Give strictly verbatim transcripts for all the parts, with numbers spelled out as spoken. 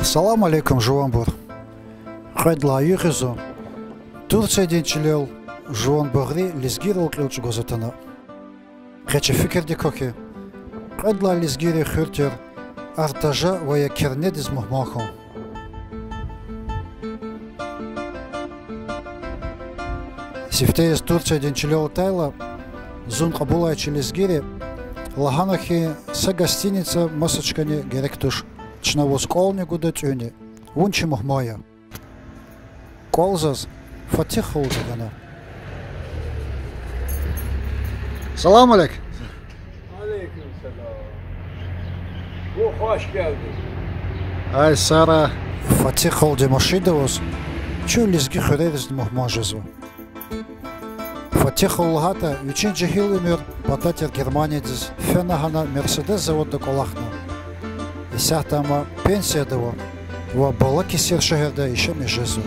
Салам алейкум, жуванбур! Кьвед лагьай югъ я зун Турциядин чилел жуван багъри лезгийрал кьил чӀугваз атана. Къе чи фикирдик квахьи, кьвед лагьай лезгийрин хуьр тир Артажа ва я Кернедиз мугьман хьун. Сифте яз Турциядин чилел атайла, зун кьабулай чи лезгийри лагьана хьи, са гостиница маса чкани герек туш, чна ваз кӀвални гуда, тӀуьни. Вун чи мугьман я. КӀвал заз Фатих халудиз гана. Салам алейк. Алейкум салам. Ву, хош гелди. Ай, сара. Фатих халудин машинда аваз чун лезги хуьреризни мугьман жезва. Фатих халу лагьайтӀа, вичин жегьил уьмуьр пата тир Германиядиз, фена гьана Мерседес заводда кӀвалахна. Исятда ам пенсияда ава ва Балакесир шегьерда яшамиш жезва.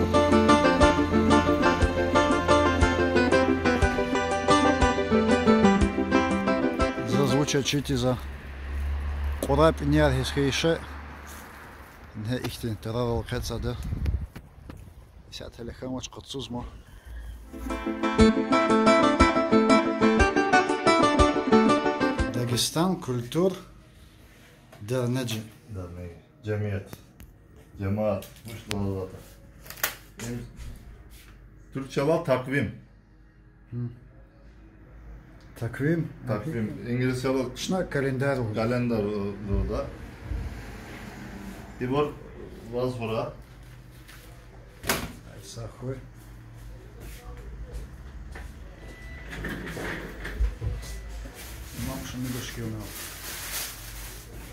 Заз вуч ачитиза? Кьурай пӀинияр хьиз хьайи шей. Ингье ихьтин тарарал экъечӀзавайди. Исятда гьеле хьанвач, къачузма. Дагестан культур дернеги. Дернеги. Жемият. Жемаат. Вуч лугьузватӀа. Им тюркчелай таквим. Таквим. Таквим. Ингилисчелай чна календарь лугьуз. Календарь лугьуда. Ибур ваз хура. Ай, сагъ хьуй.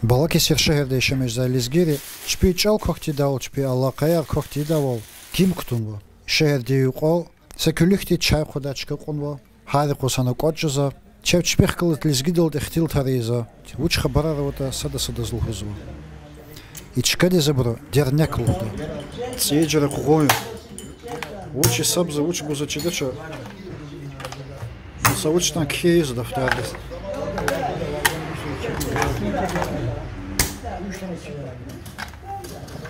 Балакесир шегьерда яшамиш жезвай лезгийри чпин чӀал квахь тийидайвал, чпин алакъаяр квахь тийидайвал ким кутунва. Шегьердин юкьвал са куьлуьхди чай хъвадай чка кьунва. Гьар юкъуз гьана кӀватӀ жезва. Чеб чпихъ галаз лезгидалди ихтилатар ийизва. Вуч хабарар аватӀа, сада садаз лугьузва. И чкадиз абуру дернек лугьуда. ЦӀийи жуьре къугъун я. Вуч гьисабзава, вуч гузва чидач. Са вуч ятӀани кхьиз дафтардиз.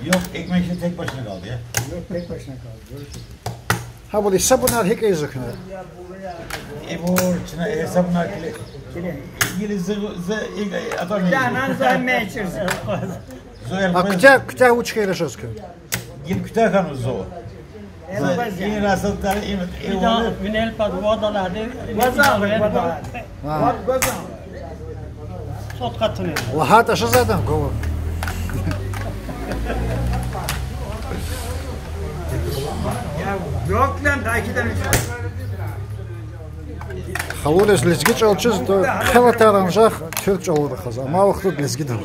Yok, ekmek için tek başına kaldı ya. Гьабур гьисабунар гьикӀ ийизва куьне? Ибур чна гьисабунар килиг. Гила зи, зи, и, атана. Куьтягь, куьтягь вуч хьайила жез куьне? Гила куьтягь хьанва зун. Зи и расходтар, и, и винел подводалар, Гвазан, гвазан. ЛагьайтӀа жезва адан гваз. Халудиз лезги чӀал чизва, хъел атайла анжах туьрк чӀалал рахазва, амма вахтунда лезгидал.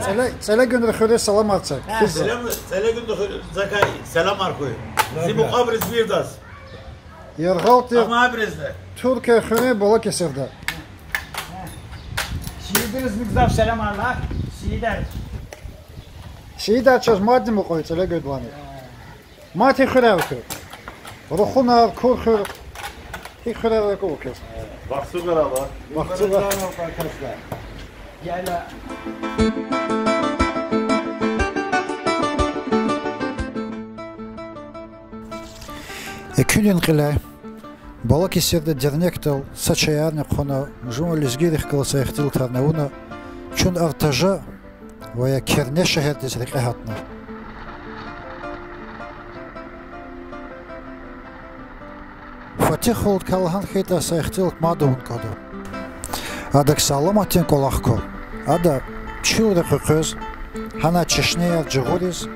ЦӀеле-, ЦӀелегуьнрин хуьруьз саламар це. ЦӀелегуьнрин хуьр-, закай саламар хьуй. Зи мукьвабуруз виридаз. Яргъал тир Туркия хуьруьн Балакесирда. Шиидриз гзаф саламар лагь, шиидар. Шиидар чаз мадни мукьва ЦӀелегуьнрилайни. Мад гьи хуьрер ава квез? Рухунар, Курхуьр, гьи хуьрер ава квез? Бахтсугъар. Экуьнин кьиляй Балакесирда дернекдал са чайарни хъвана, жуван лезгийрихъ галаз са ихтилатарни авуна, чун Артажа ва я Керне шегьердиз рекье гьатна. Фатих халудикай лагьана хьайитӀа, са ихтилат мад авун кӀанда. Адак са аламатдин кӀвалах ква. Ада чилри къекъвез, гьанай чешнеяр жагъуриз,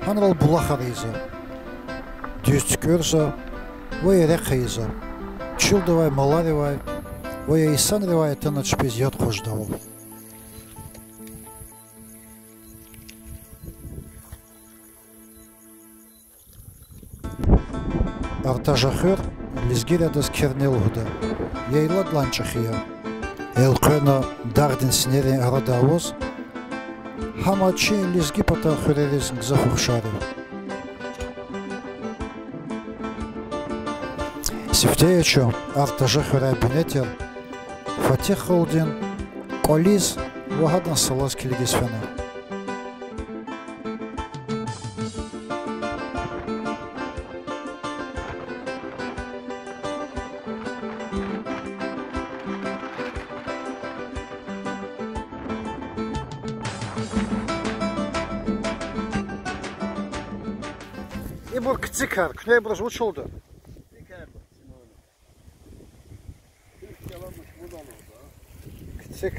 гьанрал булахар ийизва. Дуьз цуькӀуьрзава ва я рехъ ийизва. Чилдавай маларивай ва я инсанривай атана чпиз яд хъваз жедайвал. Артажа хуьр, лезгийри адаз Керне лугьуда, яйладилай чӀехи я. Элкъвена дагъдин синерин арада аваз, гьам чи лезги пата хуьрериз гзаф ухшар я. Сифте я чун Артажа хуьряй бине тир Фатигь халудин кӀвализ ва гьадан салаз килигиз фена. Ибур кицикар, куьне ибуруз вуч лугьуда? Кицик.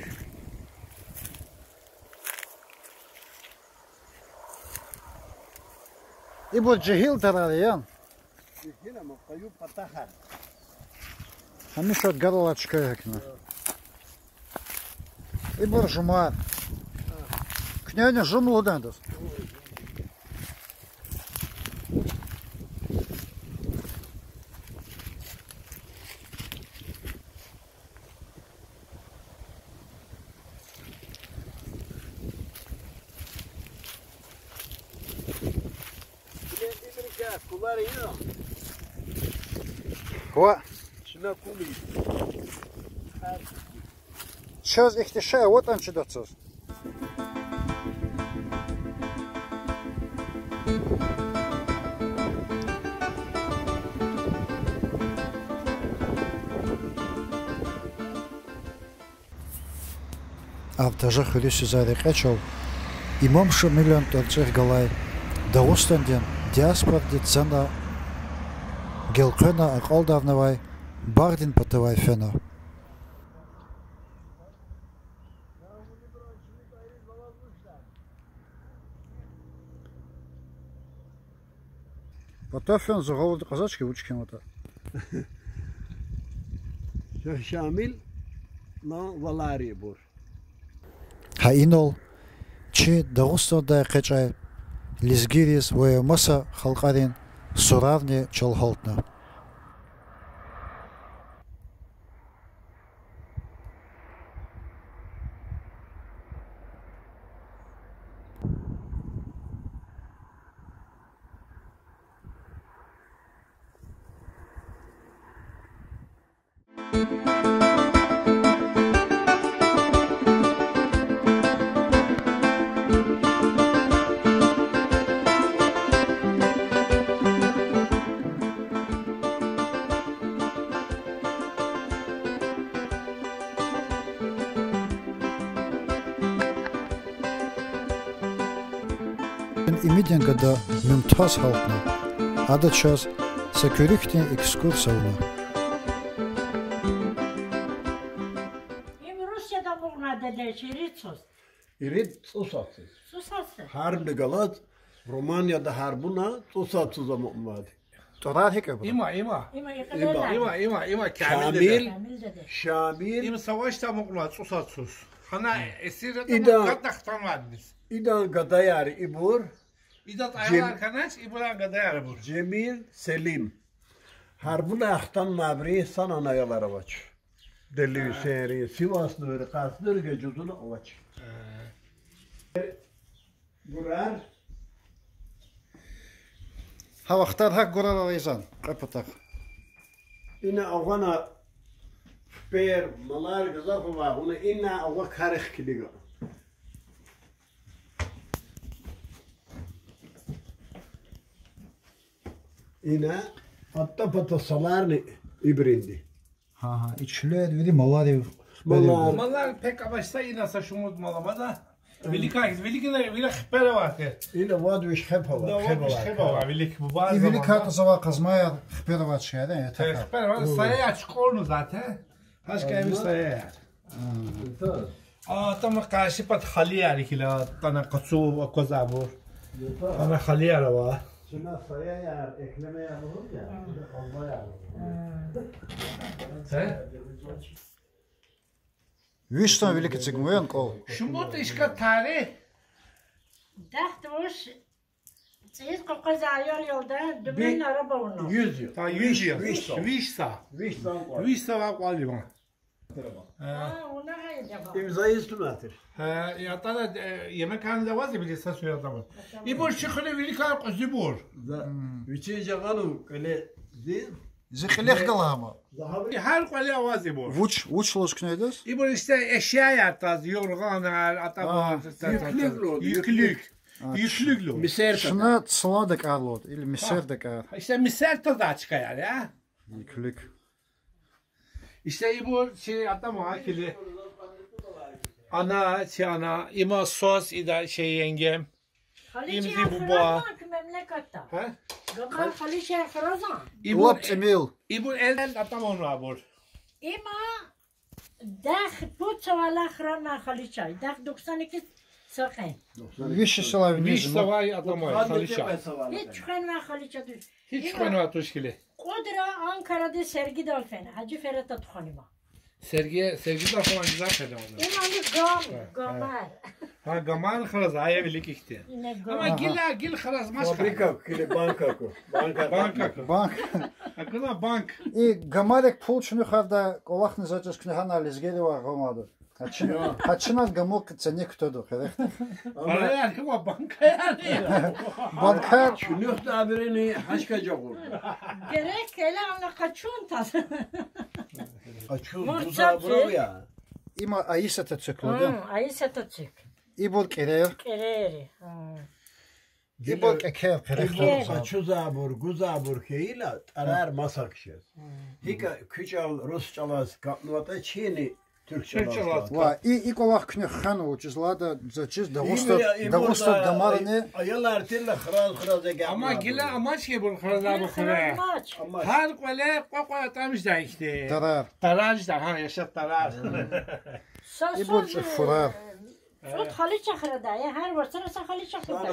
Ибур жегьил тарар я? Жегьил, амма къаю патахъ. Гьамиша гаралай чка я гьакӀни. Ибур жумар. Куьнени жум лугьудани адаз? Ва. Чаз ихьтин шей аватӀани чидач заз. Артажа хуьруьз физвай рекье чал Имам Шамилан тӀварцӀихъ галай Дагъустандин диаспорадин цана гелкъвена акьалдарнавай багъдин патавай фена. Пата фена за гъавурда кьазвач хьи, вуч хьанватӀа. Шамилан валар я ибур. Гьа инал чи Дагъустандай экъечӀай лезгийриз ва я маса халкьарин сурарни чал гьалтна. Имидин гада Мумтаз гьалтна. Ада чаз са куьруь хьтин экскурсия авуна. Им Русияда амукьнай, деде, чи ирид цуз. Ирид цӀусад цуз. ЦӀусад цуз. Гьарбни галаз Румынияда гьарбуна цӀусад цуз амукьнавайди. ТӀварар гьикӀ ибурун? Има, има. Има, има, има, има, Камил деде. Камил. Камил деде. Шамил. Им савачда амукьнавай цӀусад цуз. Гьана эсир атана, идан гада хтанвайди низ. Идан гадаяр ибур. Идаз аялар хьанач, ибурун гадаяр ибур. Жемил, Селим. Гьарбунай хтанвайбурун санани аялар авач. Делилуьсуьнрин, Сиваснуьрин, Къаснуьрин, гьа жузуна авач. Гурар. Гьа вахтар гьакӀ гурарал ийизвани кьве патахъ? Ина агъана хипер, малар гзаф авай, вуна ина агъа карихъ килига. Ина атӀа пата саларни ибурунди. Гьа, гьа, и чуьллер вири маларив? Малар. Малар пек авачса, ина са шумуд мал амада. Виликай, виликай, вилик хипер авай. Ина вад виш хеб ава, да, хеб вад виш ава, хеб ава, вилик буба. И вилик заманда кьатӀзавай къазмаяр хипер авай чкаяр, э, э, так. Хипер авай, саяяр чукӀурна затӀ, э. Гьашка эми саяяр. Ага. А, там къарши пата халияр гила, тана къацу аквазвайбур. Тана халияр ава. Чна саяяр, эклемеяр лугьуз я, къазмаяр. Э? Виш сан вилик эцигнава кӀвал. Шумуд ишка тарих. Дахт вуш цӀийиз къакъваз аял ялда думен араба авуна. Юз йыл. Гьа, юз йыл. Виш, виш са. Виш са. Виш са авай кӀвал я ма. Гьа. Гьа, вуна гьайда ва. Им зайиф тунатир. Гьа, я тара, э, емекханада аваз, я билиса суя тамам. Ибур чи хуьре виликай кьуьзуьбур. За, вичин жагъану кьиле зи. Зи кьилехъ галама. Гьар кьвале аваз ибур. Вуч, вуч лугьуз куьне идаз? Ибур иште эшяяр таз, юргъанар, атамар, Ага. та, та, та. Юклюк лугьуз, юклюк. Юклюк. А, юклюк лугьуз. Мисер тада. Чна цлада кӀар лугьуд, или мисер тада кӀар. Иште мисер тада чкаяр, я? Юклюк. Иште ибур чи атама кили. Ана, чи ана, има сос ида чи енгем. Халичаяр храз ва ки мемлекатда. Гьа? Гамар халичаяр храз ва. Ибур, лап тӀимил. Ибур эл атаман ва абур. Има дах пуд савала хран ва халича. Дах дуксан икис сакьен. Виш савай, виш савай атаман халича. Гьич хвен ва халича душ. Гьич хвен ва туш кили. Кьудра Анкаради сергидал фена, Гьажи Ферата тухванима. Серги, серги да хван гзаф эд ана. Имани гам, гамар. Гьа, гамар храз, ая вилик ихьтин. Ина гам. Амма гила, гил хразмач. Фабрика, кили банка ку. Банка, банка ку. Банк. Акуна банк. И гамарик пул чуьнуьхарда кӀвалахни зачиз куьне гьана лезгери ва гъамаду. Гьа чна, гьа чна гамук ценик кутаду, херехда. Амма параяр хьи ва банкаяр. Банкар. Чуьнуьхда абурини гьашка жагъур. Герек геле ана къачун таз. Къачун, мурцаб гузабур ава я. Има Аисата цуьк лугьуда. Гьм, Аисата цуьк. Ибур кӀерер. КӀерери. Гьм. Ибур кӀекер, къерехда. Ибур къачузабур, гузабур хьайила, тӀарар маса кшез. Гьикӏ куь чӀал рус чӀалаз капӀнаватӀа, чини туьрк чӀалаз. Ва и, и кӀвалах куьне хвена вучиз лагьайтӀа, заз чиз Дагъуста, Дагъуста гамарани. Аялар тирла храз-храз эгер. Амма гила амач ки ибур хразабур хуьре. Гьар кӀвале кьве-кьве атӀа жедай ихьтин. Тарар. Тарар жедай, гьа, яшад тарар. Ибур чӀуфурар. Цӏуд халича храдай, гьар варцара са халича храдай.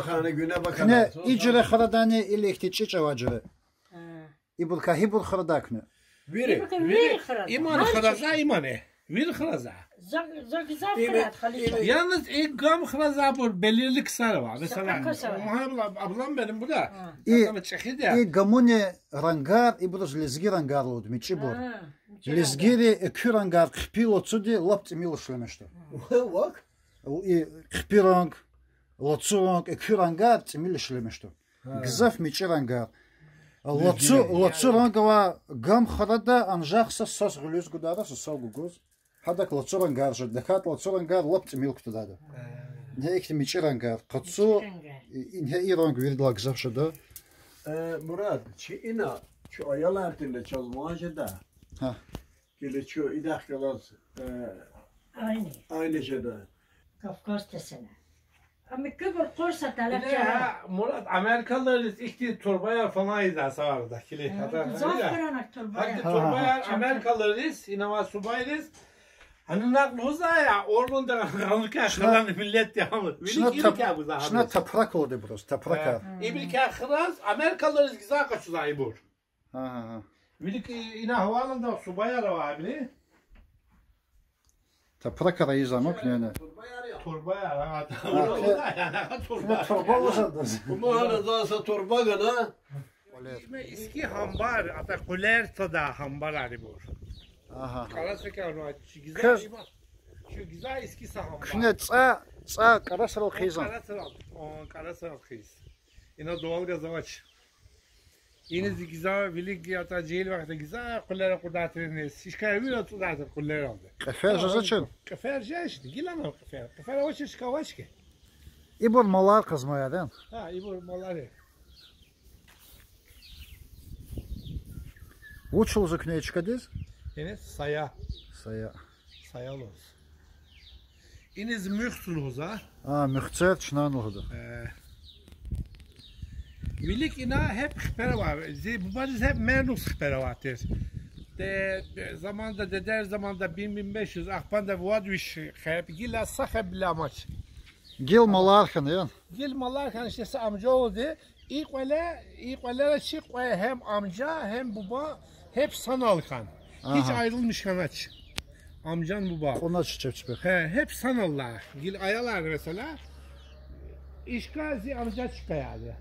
Куьне и жуьре храдани, или ихьтин чӀичӀ авай жуьре? Ибурукай гьибур храдай куьне? Вири. Ибурукай вири храдай. Иман храза, имани. Вир храза. Заг-, заг-, зав храдай халича. Яни и гам хразабур белирли ксар ава. Месела, абла-, абламберин буда. И, и гамуни рангар, ибуруз лезги рангар лугьуда, мичӀибур. Лезгийри экуь рангар хъипи, лацуди лап тӀимил ишлемишда. Вак? И хъипи ранг, лацу ранг, экуь рангар тӀимил ишлемишда. Гзаф мичӀи рангар. Лацу, лацу рангава гам храда, анжах са сас гъуьлуьз гудара, са сав гугуз. Гьадак лацу рангар жеда, дакӀан лацу рангар лап тӀимил кутадайда. Гьа ихьтин мичӀи рангар, къацу, и, ингье и ранг виридалай гзаф жеда. Э, Мурад, чи ина, чу аялар тирла чаз ван жеда. Гьа. Гила чу идахъ галаз, э, айни жеда. Кавказ кесена. Ам куьбур къурса талакьча. Мурад, америкалыриз ихьтин турбаяр фалан ийида са арада, кили. Гзаф хьурай турбаяр. Гьахьтин турбаяр америкалыриз, инавай субайриз. Гьана накь лугьузвай я, Орландин гъанукай хран миллет я. Вилик-виликай гузвай. Чна тапрак лугьуда ибуруз, тапракар. Ибурукай храз америкалыриз гзаф къачузвай ибур. Гьа, гьа, гьа. Вилик и-, ина гьаваланда субаяр авайбур. Тапракар ийизвай куьне. Турбаяр, гьа, турба. Куьне турба лугьузвайди. Умагьана заса турба гана. Исме иски гьамбар, ата къулер тада гьамбарар ибур. Агьа. Кара сакар ва чи гза, чи гза иски са гьамбар. Куьне цӀа, цӀа кара сарал хъийизва. Кара сарал, о, кара сарал хъийиз. Ина дуал гзаф авач. Иниз гзаф, вилик ата жегьил вахтунда гзаф къулера кьудайтир иниз. Ишкай вири цӀудайтир къулералди. Кьефер жезачир? Кьефер жеч, гила ма кьефер. Кьефер авач, ишкай авач хьи. Ибур малар къазмаяр я? Гьа, ибур малар я. Вуч лугьузва куьне и чкадиз? Иниз сая. Сая. Сая лугьуз. Иниз муьхц лугьузва. А, муьхцер чнан лугьуда. Э. Вилик ина гьеб хипер авай. Зи бубадиз гьеб мер лугьуз хипер авай тир. Де, де, заманда, дедер заманда бин, бин беш юз, ахпанда вад виш хеб, гила са хеб виляй амач. Гила малар хьана, я? Гила малар хьана, иште са амжа авайди. И кьвале, и кьвалера чи кьве гьем амжа, гьем буба, гьеб санал хьана. Гьич айрылмиш хьанач. Амжан буба. Кьунач чеб чпихъ. Гье, гьеб санал лагь. Гила аялар, месела, ишкай зи амжа чкаяр я.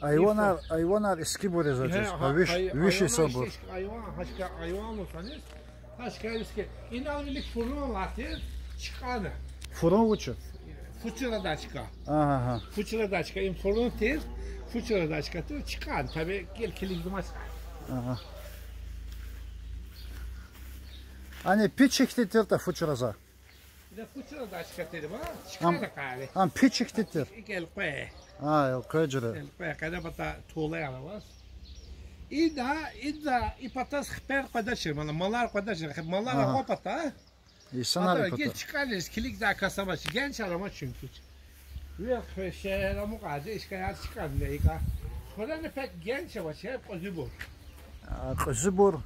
Айванар, айванар иски бур я заз чиз. Гьа, виш, виш исабур. Айван, гьашка айван лугьуз саниз. Чкайриз хьи, инал вилик фурун лагьай тир, чкӀана. Фурун вуч я? Фу чрадай чка. Агьа. Фу чрадай чка, им фурун тир, фу чрадай чка тир, чкӀана, таби, гел килигзамач. Агьа. Ана пич ихьтин тиртӀа фу чрадай. Ида фу чрадай чка тир ма, чкӀана къари. Ам пич ихьтин тир. ИкӀ элкъвей. А, элкъвей жуьре. Элкъвей, къене пата тулаяр аваз. Ида, ида, и патаз хипер къведачир, мала, малар къведачир, хи-, малар акъваз пата. Инсанар и пата. Гел чкӀаниз килигдай кас амач, генчар амач чуьнкуьч. Вехъ шегьер амукьайди, ишкаяр чкӀанни икӀа. Хуьрени пек генч авач, кьуьзуьбур. А, кьуьзуьбур.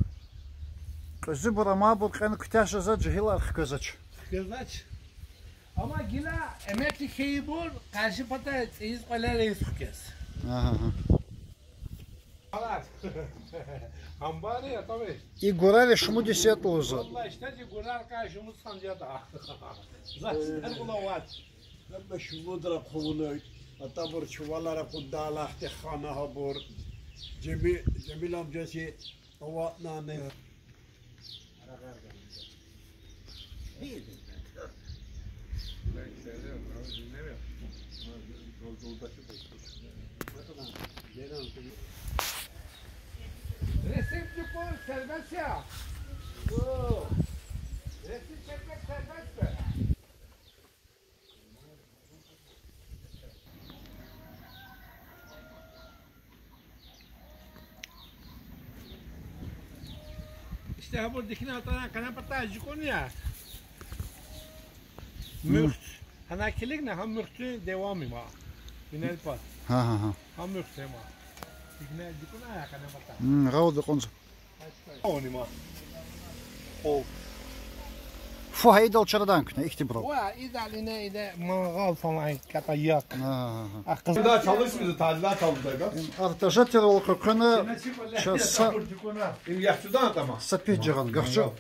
Кьуьзуьбур амайбур кьена куьтягь жезва, жегьилар хквезвач. Хквезвач. Амма гила эмекли хьайибур къарши пата цӀийиз кӀвалера ийиз хквез. Агьа. Амбари атамиш. И гурар шумуд йис я лугьузва. Валлагь, иштази гурар къай шумуд санжада. Заз сер булавач. Гьабур шумудра хъувунай, атӀабур чувалар акъуддалай хьтин хана гьабур. Жеми-, Жемил амжаси аватнани. Resim çukur serbest ya. Resim çekmek serbest mi? İşte ha bu dikine atana kana pata jukun ya. Hı. Müht. Hana kilik ne ha mühtün devamı ma. Binel pat. Ha, ha, ha. Ha müht ma. Dikine jukun ya kana pata. Hı, ğal da konca. Фу гьа идал чарадан куьне, ихьтинбурал. Ва, идал ине, ине мангал фалан ката як. Ага. А, кыз- Daha çalışmıyor, tadilat aldı da. Артажа тир вал къекъвена, ча са- Им яхцудан атама. Са пич жагъан, гахчу.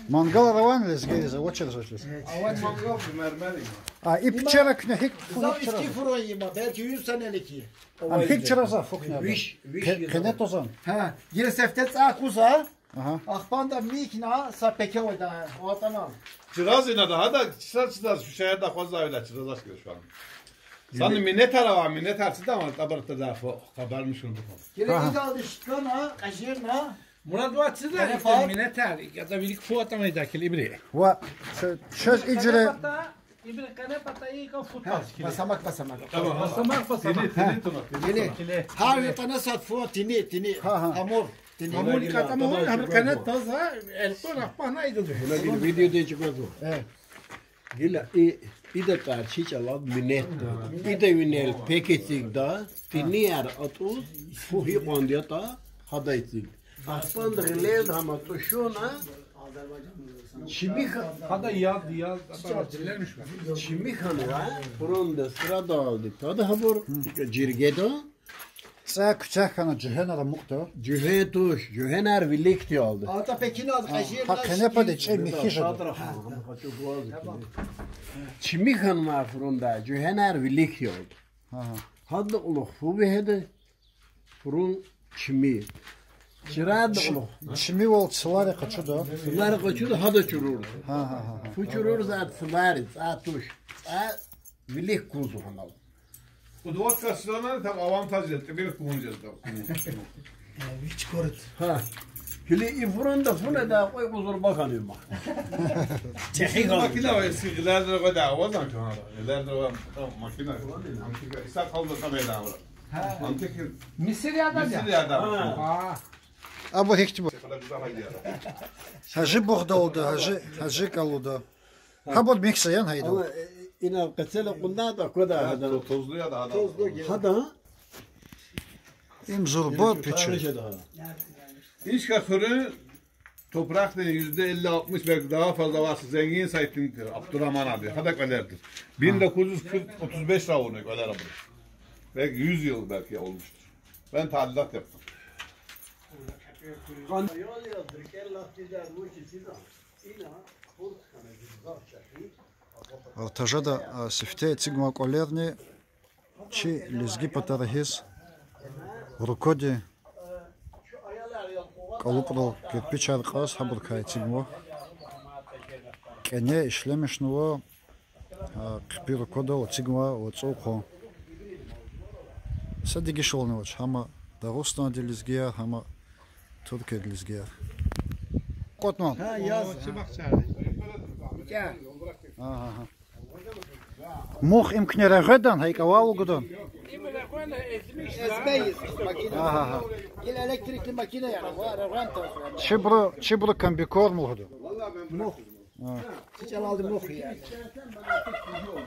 Мангал раван лезгейриз, авачир жагъиз. Аван мангал мермер има. А, и пичера куьне гьикӀ фу гьикӀ чараза? Зав иски фурун има, белки юз сенелики. Ам гьикӀ чараза фу куьне? Виш, виш. Къе-, къене твазан. Гьа, гила сифте цӀай куза. Ага. Ахпанда михьна са пеке вада, ватана. Чраз ина да, гьада чраз, чраз, шу шегьерда хваза виляй чраз ашкъи шван. Сани минетар ава, минетар чида ва тӀабар тада фу хабар мишун бухун. Гила идалди шткана, къажирна. Мурад ва чида, Тариф ифтар ар. Минетар, яда вилик фу атана ида килибри. Ва, ча-, чаз иджре. Ибри къене пата и ка фу таз киле. Басамак, басамак. Тамам. Басамак, басамак. Тини, тини туна, тини туна. Гьар ятӀана сад фу тини, тини. Гьа, гьа. Гьамур, тини. Гьамур икатамур, гьабур къене таза, элкъвена ахпа гьана идалди. Гила гила видеода чӀугвазва. Э. Гила и, ида тӀвар чи чӀалал минет. Ида винел пек эцигда, тинияр атӀуз, фу гьикьван ятӀа, гьада эциг. Ахпанда гъилел гьама тӀушуна, чими ха-, Гьада яд, яд, ада чилермиш ва. Чими хьанва, фронтда страдалди тада гьабур, жиргеда. ЦӀай куьтягь хьана, жуьгьенар амукьда. Жуьгьен туш, жуьгьенар виликди алда. Ата пекиназ, а, къежирназ, къенепади чӀе михьи жеда. Чими хьанва фронтда, жуьгьенар виликди алда. Ага. Гьадна кьулухъ фу вегьеда. Фурун чими. Чирад чи-, кьулухъ. Чимивал цлари къачуда? Цлари къачуда, гьада чурур. Гьа, гьа, гьа, гьа. Фу чурур за цлари, цӀай туш. ЦӀай вилик кузва гьанал. Удвоска силана там авантаж я, тӀимил кун жезда. Э, вич корот. Гьа. Гила и фурунда фу неда, къуй къузур бахани ма. Техника. Макина ва эски гъилердра гъада авазан кана. Гъилердра ва макина. Амчика иса халда тамеда авра. Антикин. Мисирияда я? Мисирияда. Гьа. Абур гьихьтинбур? Гьажи бугъдалда, гьажи, гьажи калуда. Гьабур михьзава яни гьа идал? Ана, э, ина къецел акъудна да, аквада гьада. Тозлу я да гьада. Гьада? Им зурба пичи. Ишка хуьруьн топуракьдин юзде элли-алтмиш, белки дагъа фазла варса, зенгин сайтин тир, Абдурагьман аби. Гьада кӀвалер тир. Bin dokuz yüz kırk, otuz beş равуна кӀвалер абур. Belki yüz yıl belki olmuştur. Ben tadilat yaptım. Артажада, а, сифте эцигнава кӀвалерни чи лезги патара гьиз рукоди. кӀалубрал кирпичар кьаз, гьабурукай эцигнава. КӀане ишлемишнава, а, хъипи руквадал эцигнава вацӀу хъун. Са дегишвални авач, гьама Дагъустандин лезгияр, гьама Туркиядин лезгияр. КӀватӀна. Агьа, агьа. Мух им куьне регъведан, гьа икӀ авайвал гудан? Ам регъвена, эзмиш. Эзмиш, макина. Агьа, агьа. Гила электрикли макина я, регъвена, регъвена. Чибуру, чибуру комбикорм лугьуда. Мух. А. Чи чӀалалди мух я.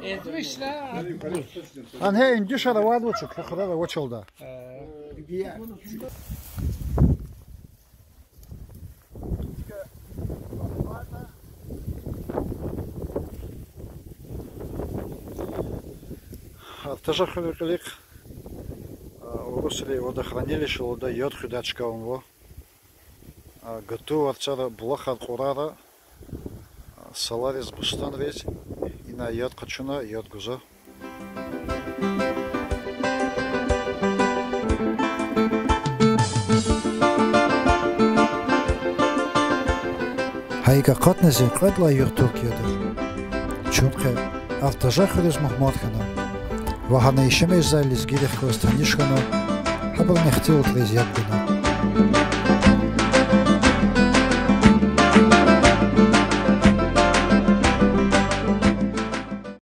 Эзмиш ла. Ана гьа индишар авайвал чу, куь хуьрера авачалда. Э. Артажа хуьруьн кьилихъ, а, урусри водохранилище лугьудай яд хуьдай чка авунва. А, гату варцара, булахар, кьурара, а, салариз, бустанриз инай яд къачуна, яд гузва. Гьа икӀ акъатна зи кьвед лагьай югъ Туркияда. Чун къе Артажа хуьруьз мугьман хьана ва гьана яшамиш жезвай лезгийрихъ галаз таниш хьана, гьабурун ихтилатриз яб гана.